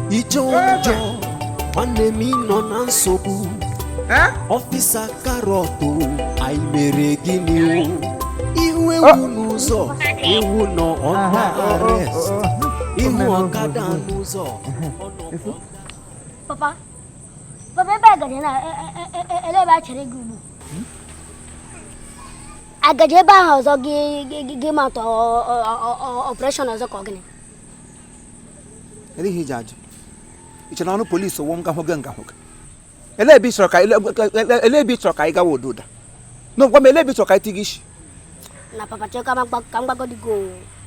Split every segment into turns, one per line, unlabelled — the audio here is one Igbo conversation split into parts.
Ije ụjọ, nwanne m, ị nọ na nsogbu. Officer Carrot, anyị mere gịnị o? Ihu ewu n'ụzọ, ewu nọ under arrest. Ihu ọkada n'ụzọ, ọ nọ.
Papa, papa, ebe a gaje na ele ebe a chere gị ugbu agaje ebe ahụ ọzọ gị gị matọ operation ọzọ ka ọ gịnị?
Ele ihe iji ajụ ị chere ọnụ polisi wụ nga hụ gị, nga hụ gị. Ele ebe ị chọrọ ka ele ebe ị chọrọ ka anyị gawa ododa na gwa m ele ebe ị chọrọ ka anyị tiga isi.
Na papa, chee ka m gbagodi go.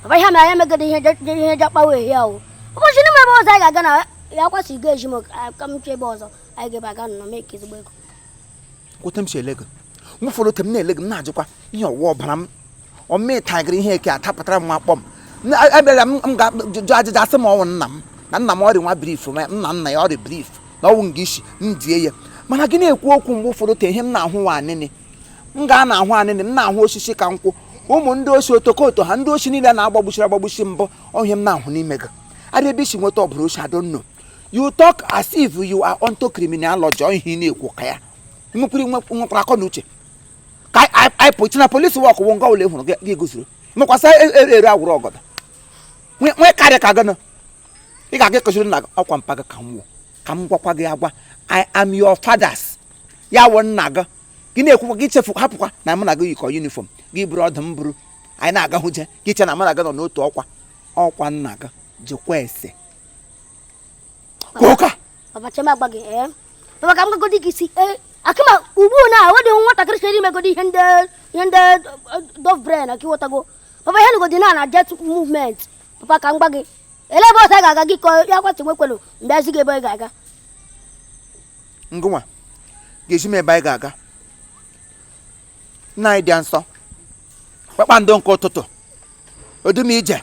Papa, ihe mere anyị emegode ihe ihe ji akpawa ehi ahụ ụbọchị n'ime ebe ọzọ anyị ga-aga na ya kwasị go eji m ka m chọọ ebe ọzọ anyị ga-ebe aga nọ mee ka ezigbo ego.
Kwute m si ele gị mgbe ụfọdụ ote m na-ele gị, m na-ajụkwa ihe ọwụwa ọbara m ọmịtagịrị ihe eke atapụtara m nwa kpọm. Abịara m m ga-jụ ajụjụ, asị m ọnwụ nna m na nna m ọrịa nwa brief ma nna nna ya ọrịa brief na ọnwụ nga isi m die ya. Mana gị na-ekwu okwu mgbe ụfọdụ te ihe m na-ahụ nwa anịnị m ga na-ahụ anịnị, m na-ahụ osisi ka nkwụ ụmụ ndị osi otokoto ha, ndị osi niile na-agbagbuchiri agbagbuchi mbụ ọhịa m na-ahụ n'ime gị adị ebe isi nweta ọbara osi. I don't know, you talk as if you are onto criminology. Ọ ihe ị na-ekwu ka ya nwekwara nwekwara akọ na uche ka anyị pụ na police work wụ nga ụlọ hụrụ gị guzoro mekwasị ere agwụrụ ọgọdọ nwee karịa ka gịnị ị ga-aga ịkụziri nna gị ọkwa mpa gị ka m wụ ka m gwakwa gị agwa. I am your fathers, ya wụ nna gị. Gị na-ekwukwa gị chefu hapụkwa na mụ na gị yikọ uniform gị buru ọdụ m buru anyị na-aga hụje gị che na mụ na gị nọ n'otu ọkwa ọkwa nna gị jikwa ese ka ụka.
Papa, chee m agba gị. Ee papa, ka m gagodi gị si ee akụma ugbu na wedị nwatakịrị chere imegodi ihe ndị dove brain aka ịghọtago. Papa, ihe nugodi na na jet movement. Papa, ka m gba gị ele ebe ọzọ anyị ga-aga gị ka ya kwatị nwekwelu mgbe ezi gị ebe ị ga-aga.
Ngụnwa ga-esi m ebe anyị ga-aga. Nna anyị dị nsọ, kpakpando nke ụtụtụ, odum ije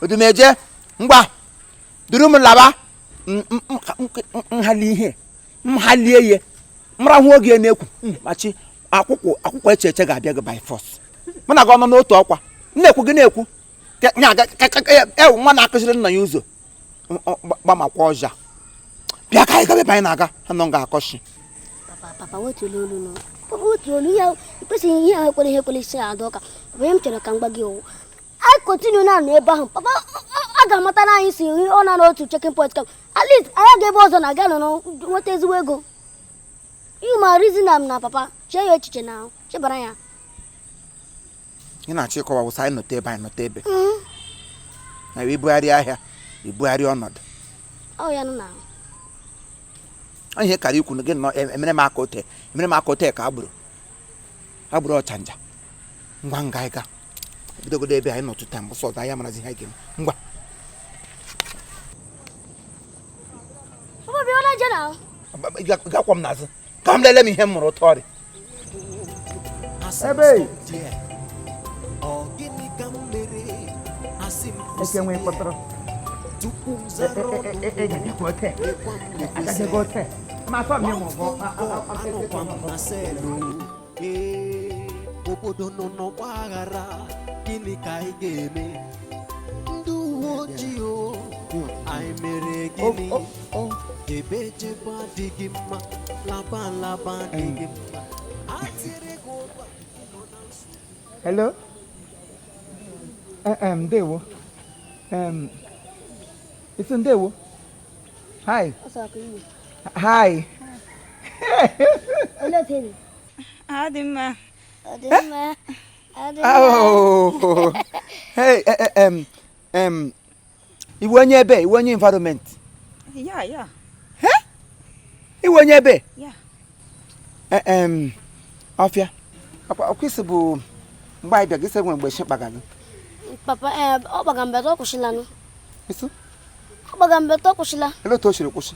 odum eje, ngwa duru m laba. Nhali ihe nhalie ihe mrahụ oge na-ekwu machi akwụkwọ akwụkwọ eche eche ga-abịa gị by force. Mụ na gị ọnọ n'otu ọkwa m na-ekwu gị na-ekwu ewu nwa na-akụziri nna ya ụzọ gbamakwa ọja. Bịa ka anyị gaba ebe anyị na-aga, ha nọ ga-akọshi.
Papa, papa, wetuola olu nụ. Papa, wetuo olu. Ihe kwesịghị ihe ahụ ekwere ihe ekwere isi adụ ụka. Papa, ihe m chọrọ ka m gwa gị owu anyị continue na-anọ ebe ahụ. Papa, a ga-amata na anyị si ọ na n'otu checking point ka at least anyị ga ebe ọzọ na aga nọ nweta ezigbo ego. You ma reason am na papa, chee ya echiche na chebara ya.
Ị na-achọ ịkọwa wụsa anyị nọta ebe anyị nọta ebe na ibugharị ahịa, ibugharị ọnọdụ.
Ọ ya nụ na.
Ọ ihe kara ikwu na gị nọ emere m aka ote, emere m aka ote ka agbụrụ agbụrụ ọchanja. Ngwa nga anyị ga bidogodo ebe anyị nọtụ taa mbụ sọdọ anyị amarazi ihe anyị ga-eme. Ngwa.
Papa, bịa na je na.
Gakwa m n'azụ ka m lele m ihe m mụrụ ụtọ ọrịa.
Ebe ọ gịnị ka m mere asị m
Eke nwee kpọtụrụ.
Tupu m zara ọnụ lekwa m lekwesị anọkwa m na cell. Ee, obodo nọ n'ọgba aghara, gịnị ka anyị ga-eme? Ndị uwe ojii o, anyị mere gịnị? Ebe chebe adịghị mma, laba laba adịghị mma, atịrị gị ụgba nọ na nsogbu.
Hello. Ndewo. Isi ndewo. Hi.
Ọsọ aka iwe.
Hi.
Olee otu ị dị?
Ọ dị mma.
Ọ dị mma, ọ dị mma.
Oh. Hey, iwu onye ebe, iwu onye environment.
Ya.
Iwu onye ebe?
Ya.
Ọfịa. Ọkwa isi bụ mgbe anyị bịa gị sị nwere mgbe shi kpaga gị.
Papa, ee, ọ gbaga mbete, ọ kwụsịla nụ.
Isi?
Ọ gbaga mbete, ọ kwụsịla.
Olee otu o siri kwụsị?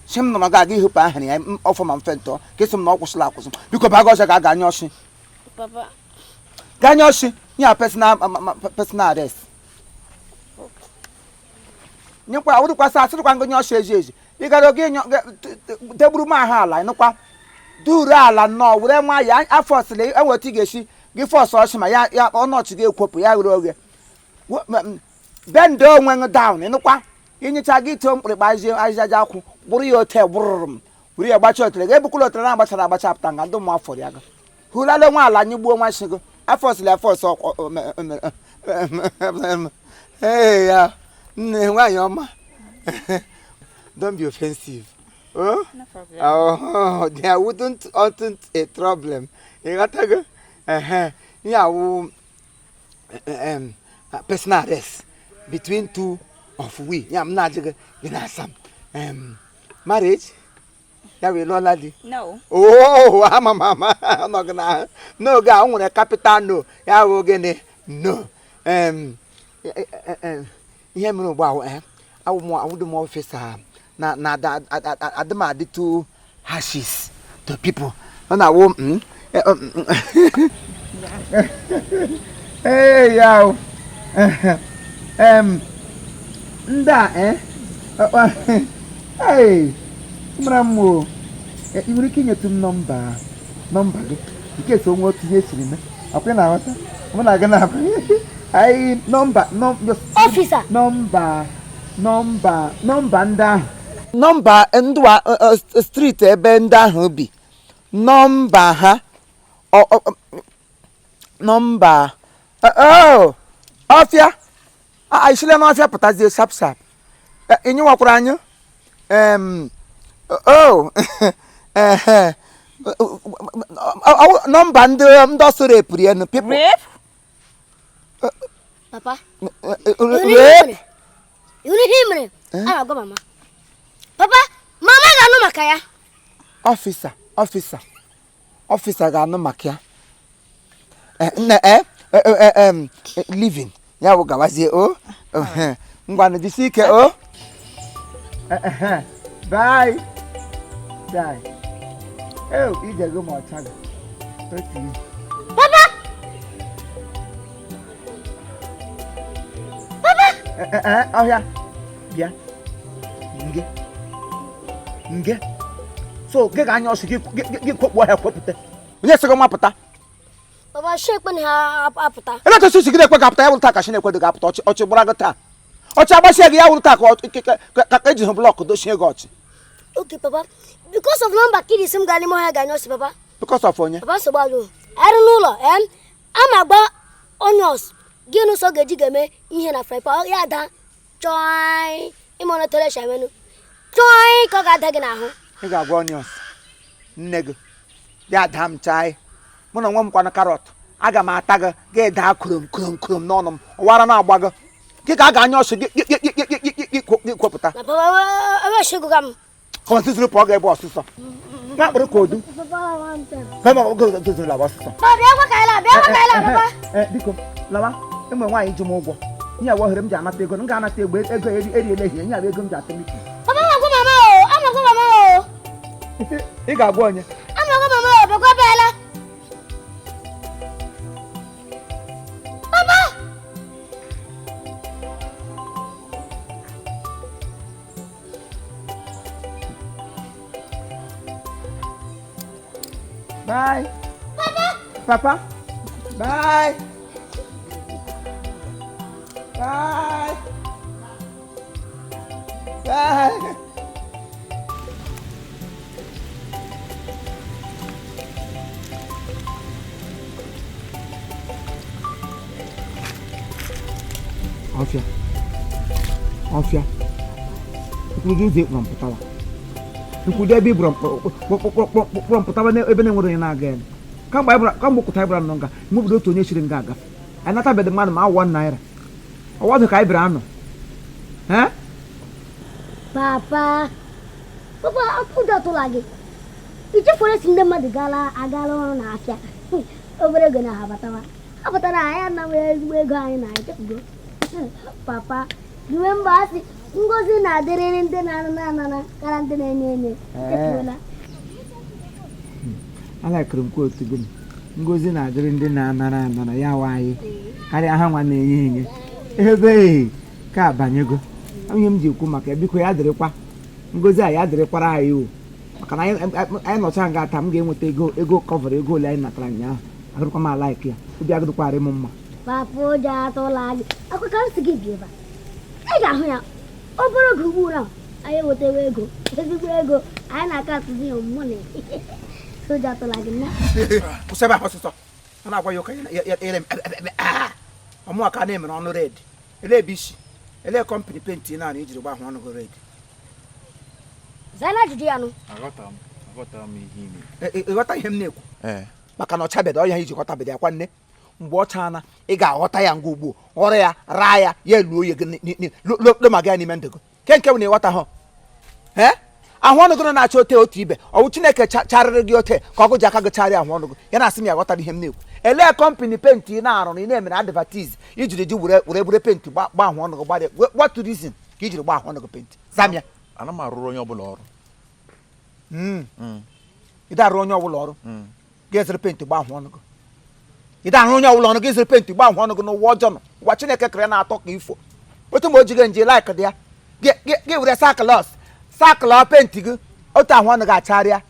Si m nọrọ ga-aga ihụpụ ahịrị ya ọfọ ma mfe ntọ ka esi m na ọ kwụsịla akwụsị. Biko baga ọzọ ga-aga anya ọsị.
Papa.
Gaa anya ọsị nye personal personal arrest. Nyekwa awụrụkwasị asịrịkwa ngị nye ọsị ezi ezi. Ị gara oge degburu m ahụ ala ịnụkwa duru ala nnọọ were nwayọọ afọ ọsịla enweta ị ga-esi gị force ọsị ma ya ya ọnụ ọchị gị ekwopụ ya ghere oghe. Bend onwe gị down ịnụkwa. Inyecha gị too mkpịrịkpa ahịhịa ji akwụ gbụrụ ya ote gbụrụrụ m were ya gbacha otere gị ebukwala otere na-agbachara agbacha apụta nga ndị ụmụ afọ ya gị hụlala nwa ala anyị gbuo nwa shi gị afọ sịrị afọ ọsọ ee ya nne nwaanyị ọma. Don't be offensive. Oh?
No problem.
Oh, there wouldn't oughtn't a problem. Ị ghọtago? Ehe. Ihe awụ personal arrest between two of we. Ya m na-ajụ gị, gị na-asa m. Marriage? Ya wee lụọla di?
No.
Oh, ama m ama nọ gị n'ahụ. N'oge a o nwere capital no, ya wụ gịnị? No. Ihe mere ugbu a awụ m awụdị m officer na na adị m adị too hashes to people. Ọ na-awụ m. Ee ya o. Ndị a ee mara m o. Ị nwere ike inyetụ m nọmba gị nke so nwe otu ihe esiri mee ọkwa ị na-aghọta mụ na gị na-abụ anyị nọmba
Officer.
nọmba nọmba nọmba ndị ahụ nọmba ndụ street ebe ndị ahụ bi nọmba ha nọmba ọfịa esila n'ọfịa pụtazie sharp sharp. Ị nyewakwara anyị nọmba ndị ọsọ repụrụ enu people.
Rape?
Papa.
Rape?
Ihu ihe mere a na-agwa mama. Papa, mama ga-anụ maka ya.
Ọfịsa, ọfịsa, ọfịsa ga-anụ maka ya. Nne, living ya bụ gawazie o. Ngwanụ jisie ike o. Bye. Bye. Ije gị ma ọcha gị. Otu ihe.
Papa! Papa!
Ọhịa bịa nge nge so gị ga-anya ọsị gị kwekpu ọhịa kwepụta onye sị gị mapụta.
Papa, shi ekpe na ha apụta.
Ele otu si gị na-ekwe ga-apụta ya wụrụ taa ka shi na-ekwe gị ga-apụta ọchị ọchị gbara gị taa ọchị agbachie gị ya wụrụ taa ka eji hụ blọkụ dochie gị ọchị.
Okay papa, because of nọmba ka isi m gaa n'ime ọhịa ga-anya ọsị papa.
Because of onye?
Papa nsogbu adịghị. Arụ n'ụlọ ama agba onions gị n'ụsọ ga-eji ga-eme ihe na fry pan ya ada chọọ ịma ọnụ shamenu chọọ ka ọ ga-ada gị n'ahụ.
Ị ga-agwa onions nne gị ya daa m chai mụ na onwe m kwanụ karọt aga m ata gị gị daa krom krom krom n'ọnụ m ọwara na-agba gị gị ka a ga-anya ọsị gị gị kwepụta.
Na papa ewechigụga m.
Kọmsịsịrị pụọ ga ebe ọsịsọ nwa akpụrụ ka odu lawa ọsịsọ.
Papa bịa gwa ka anyị laa, bịa gwa ka anyị laa papa.
Biko lawa enwe nwaanyị ji m ụgwọ ihe awa ohere m ji anata ego m ga-anata egbe ego eriela ehihie nye ego m ji ata miti.
Papa ama gwa mama o, ama gwa mama o.
Ị ga-agwa onye?
Ama gwa mama o, bịakwa bịala. Papa!
Bye. Papa. Papa. Bye. Bye. Bye. Ọfịa. Ọfịa. Nkwudo ụzọ ịkpọrọ mpụtawa. Nkwudo ebe ịbụrụ kpọrọ mpụtawa ebe na-enwere onye na-aga ya. Kamgbe ụkụta ịbụra nọ nga, mgbe otu onye chiri nga agafe. Anyị natabeghị mmadụ ma awọ naira. Ọwa dị ka anyị bịara anọ.
Papa, papa, ụjọ atụla gị. I chefuru esi ndị mmadụ agala ọrụ n'afịa. Obere ego na ha batawa. Ha batara anyị anaghị ezigbo ego anyị na echefugo. Papa, remember asị ngozi na-adịrịrị ndị na-anana anana karịa ndị na-enye enye. Echefuola.
Alakịrị m kootu gị. Ngozi na-adịrị ndị na-anara anara ya wa anyị karịa ha nwa na-enye enye. Ebe ka abanyego. Onye m ji ekwu maka ya biko ya dịrịkwa ngozi a ya dịrịkwara anyị o maka na anyị nọcha nga taa m ga-enweta ego ego kọvara ego ole anyị natara ụnyaahụ agụrụkwa m alaik ya obi agụrụkwarị m mma.
Papa ụjọ atụla gị. Akwa ka m si gị bi ebe a. Ị ga-ahụ ya. Obere oge ugbu a anyị enwetawa ego, ezigbo ego. Anyị na-aka atụzi ya money. Soja atụla gị na.
Kwụsị ebe ahụ ọsịsọ. A na-agwa ya ụka ere m ọmụwa ka na-emere ọnụ red. Ele ebe isi, ele company paint naanị ijiri gba ahụ ọnụ gị red?
Zaa ajụjụ ya nụ.
Aghọtara m ihe ime.
Ịghọta ihe m na-ekwu?
Ee.
Maka na ọchabedo ọya iji ghọtabedo ya kwa nne. Mgbe ọ chaana, ị ga-aghọta ya ngwa ugbu ghọrọ ya raa ya ya eluo ya gị loma gị ya n'ime ndụ gị ke nke bụ na ịghọta hụ ee ahụ ọnụ gị nọ na-acha ote otu ibe. Ọwụ Chineke charịrị gị ote ka ọgụ ji aka gị charịa ahụ ọnụ gị ya na-asị m ya ghọtara ihe m na-ekwu. Elee company paint ị na-arụ na ị na-emere advertise ijiri ji were were were paint gba ahụ ọnụ gị gbarịa? What reason ka ijiri gba ahụ ọnụ gị paint? Zamịa.
Ana m arụrụ onye ọbụla ọrụ.
Ị da arụ onye ọbụla ọrụ gị zụrụ paint gba ahụ ọnụ gị? Ị da arụ onye ọbụla ọrụ gị zụrụ paint gba ahụ ọnụ gị n'ụwa ọjọọ nọ, ụwa Chineke kere na-atọ ka ifo otu ma o ji gị nje like dị ya gị were saklos saklọ paint gị otu ahụ ọnụ gị acharịa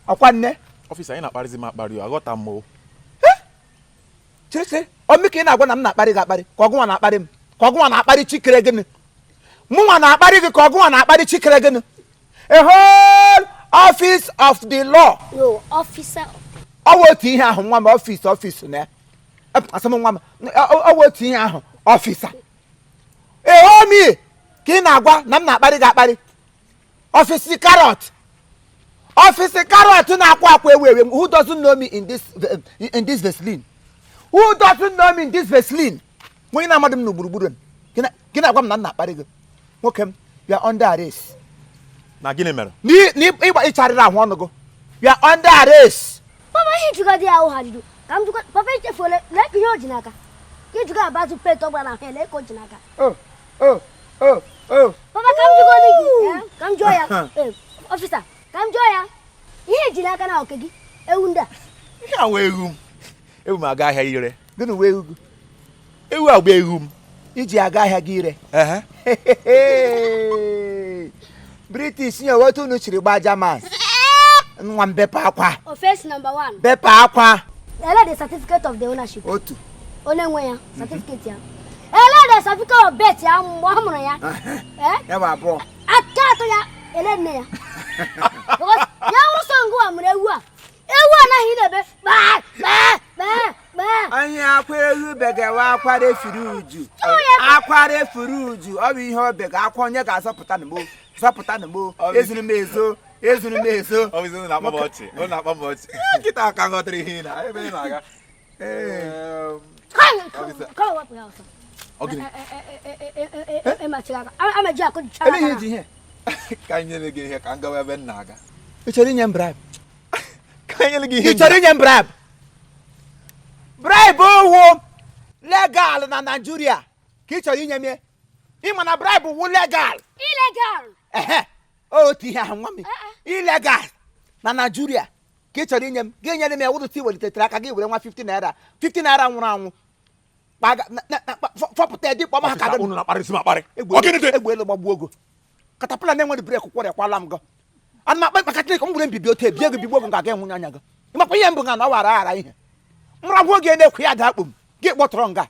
ọkwa nne.
Officer, anyị na-akparịzi m akparị o, aghọta m o.
Chere chere, ọmị ka ị na-agwa na m na-akparị gị akparị, ka ọgụnwa na-akparị m, ka ọgụnwa na-akparị chikere gịnị? Mụnwa na-akparị gị, ka ọgụnwa na-akparị chikere gịnị? A whole office of the law.
No, officer.
Ọ wụ otu ihe ahụ, nwa m. Office, office na ya asị m nwa m, ọ wụ otu ihe ahụ. Officer ehomi ka ị na-agwa na m na-akparị gị akparị. Officer carrot, officer carrot na-akwa akwa ewu ewu. Who doesn't know me in this Vaseline? Who doesn't know me in this Vaseline? Onye na-amadụ m na gburugburu m gị na-agwa m na m na-akparị gị. Nwoke m, you are under arrest.
Na gịnị mere?
N'ịgba ịcharịrị ahụ ọnụ gị, you are under arrest.
Papa, ihe jụga di ahụ ha jụjụ ka m jụkwa. Papa, echefuola. Lee ka ihe o ji n'aka ka ịjụga abazụ paint ọ gbara ahụ ya. Lee ka o ji n'aka.
Oh oh oh oh.
Papa, ka m jụgodi gị, ka m jụọ ya. Ee, officer, ka m jụọ ya ihe eji n'aka na oke gị ewu ndị a.
Ihe a wee ewu m, ewu m aga ahịa ire.
Gịnị wee ewu gị?
Ewu a bụ ewu m.
Iji aga ahịa gị ire?
Ehe.
British nye otu unu chiri gbaa German. Nwa m, bepụ akwa.
Offense number one.
Bepụ akwa.
Ele the certificate of the ownership?
Otu.
Onye nwe ya, certificate ya. Ele the certificate of birth ya, mgbe ọ mụrụ ya? Ee.
Ya bụ abụọ.
Aka atọ ya. Ele nne ya, because ya wụsọ ngwa mụrụ ewu a, ewu anaghị na-ebe gbaa gbaa gbaa gbaa.
Anyị akwa ewu begawa akwa refuru uju, akwa refuru uju. Ọ bụ ihe o bega akwa. Onye ga-azọpụta na mo, zọpụta na mo. Ezuru m ezo, ezuru m ezo.
Officer, unu na-akpọ m ọchị, unu na-akpọ m ọchị. Nkịta ka nghọtara ihe ị na ebe ị na-aga.
Ka wepụ ya ọsọ.
Ọ gịnị?
Emachiri aka ameji akụ.
Ele ihe iji ihe?
Ka anyị nyere gị ihe ka m gawa ebe m na-aga.
Ị chọrọ inye m bribe?
Ka anyị nyere gị ihe.
Ị chọrọ inye m bribe? Bribe owu legal na Naịjirịa ka ị chọrọ inye m ya? Ịma na bribe wu legal?
Illegal.
Ehe, otu ihe ahụ, nwa m. Illegal na Naịjirịa ka ị chọrọ inye m. Gị nyere m ya wụrụta iwelitetere aka gị were nwa 50 naira, 50 naira nwụrụ anwụ. Fọpụta ya dị kpọm ha ka
Officer,
gị.
Unu na-akparịsị m akparị.
Egbe.
Ọ gịnị dị?
Egbe elu gbagbuo ogo katapila na-enwere brake kwọrịakwala m gị. Ana m akpa maka Chineke m gwere mbibi otu ebie gị bigbo gị nga ga enwunye anya gị. Ịmakwa ihe mbụ nga na ọ wara aghara ihe mragwa oge na-ekwe ya daa kpom gị kpọtọrọ nga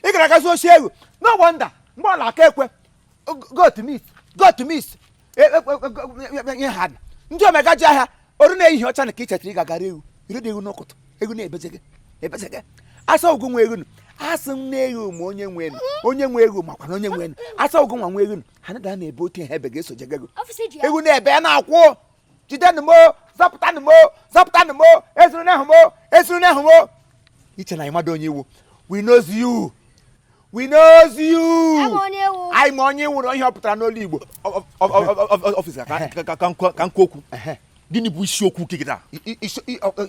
ị gara aga zuo oshi ewu. No wonder mgbe ọ na-aka ekwe goat meat, goat meat, ihe ha dị. Ndị omega ji ahịa oru na-ehihe ọcha na ka ị chetara ị ga-agara ewu iri ewu n'ụkụtụ. Ewu na-ebezege ebezege asa ogu nwe ewu asị m na ewu ma onye nwe enu, onye nwe ewu makwa na onye nwe enu asa ogu nwa nwe ewu ha na na-ebe otu ihe ebe ga-eso jege gị.
Officer ji ya.
Ewu na-ebe ya na-akwụ jidenụ m, zọpụtanụ m, zọpụtanụ m, ezuru n'ehụ m, ezuru n'ehụ m. Iche na ịmado onye iwu. We knows you, we knows you.
Ama onye ewu.
Anyị ma onye iwu na ihe ọ pụtara n'olu Igbo.
Officer, ka m kwuo okwu. Gịnị bụ isiokwu gị taa?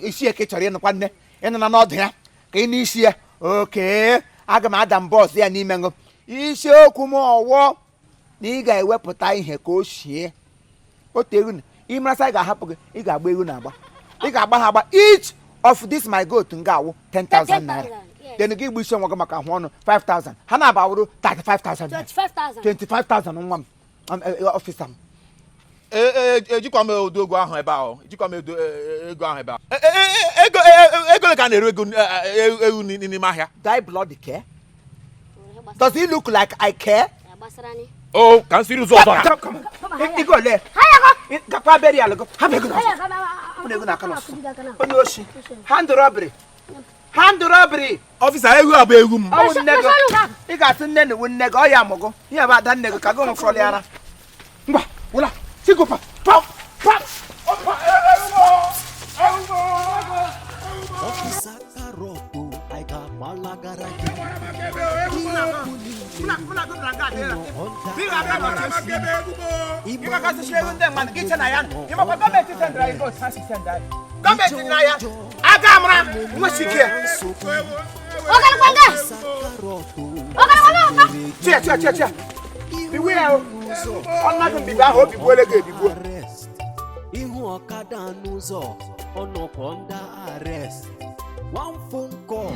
Isi ya ka ị chọrọ ịnụkwa nne ịnụna n'ọdụ ya ka ị n'isi ya oke. Aga m ada mbọ ọzọ ya n'ime ṅụ. Isiokwu m ọwọ na ị ga-ewepụta ihe ka o shie otu ewu na ịmarasa ị ga-ahapụ gị. Ị ga-agba ewu na agba, ị ga-agba ha agba. Each of this my goat nga awụ 10,000 naira.
10,000, yes.
Then gị gbu isi onwe gị maka ahụ ọnụ 5,000 ha na-aba wụrụ 35,000 naira.
25,000.
25,000, nwa m. Officer m.
Ejikwa m ụdị ego ahụ ebe ahụ, ejikwa m ego ahụ ebe ahụ. Ego ego ole ka a na-ere ego ewu n'ime ahịa?
Do I bloody care? Does it look like I care?
Gbasara anyị.
O ka m siri ụzọ ọzọ.
Ego ole? Gakwa burial gị. Hapụ ego n'ọsọ. Hapụ ego n'aka n'ọsọ. Onye oshi. Hand robbery. Hand robbery.
Ọfịsa, ego a bụ egwu m.
Ọ wụ nne gị. Ị ga-asị nne na iwu nne gị, ọ ya amụgụ. Ihe bụ ada nne gị ka gị nwụfọrọ ya ara. Ngwa, wụla. Sigụpa. Pa. Pa.
Ọfịsa karọt, anyị ga-agbalagara gị.
Gọọmenti na ya aga amara nwesi ike.
Ọgaranya! Ọgaranya!
Chia chia chia chia. Iwu ya o. Ọ mbibi ahụ o bigbuole gị ebigbuo.
Arrest. Ihu ọkada n'ụzọ, ọ nọkwa under arrest. One phone call.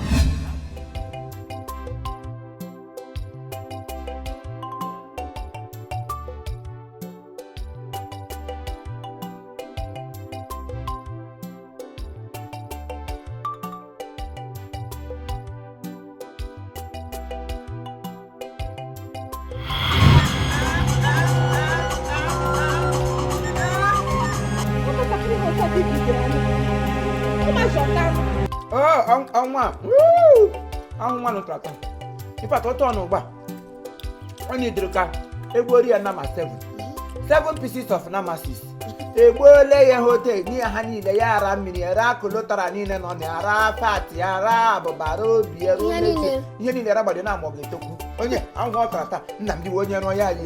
Ọnwa ahụ nwa nụtara ife atọ ọtọ n'ụgba ọ na-edere ka egbuori ya nama 7 7 pieces of nama 6 egbuole ya hotel nye ya ha niile, ya ara mmiri, ra kolotara niile nọ na ara fat ya, ra abụba, ra obi ya, ra
Ihe niile.
Ihe niile ra gbado na ama ọ ga-etokwu onye ahụhụ ọ tara taa. Nna m gị wee onye rụọ ya yi.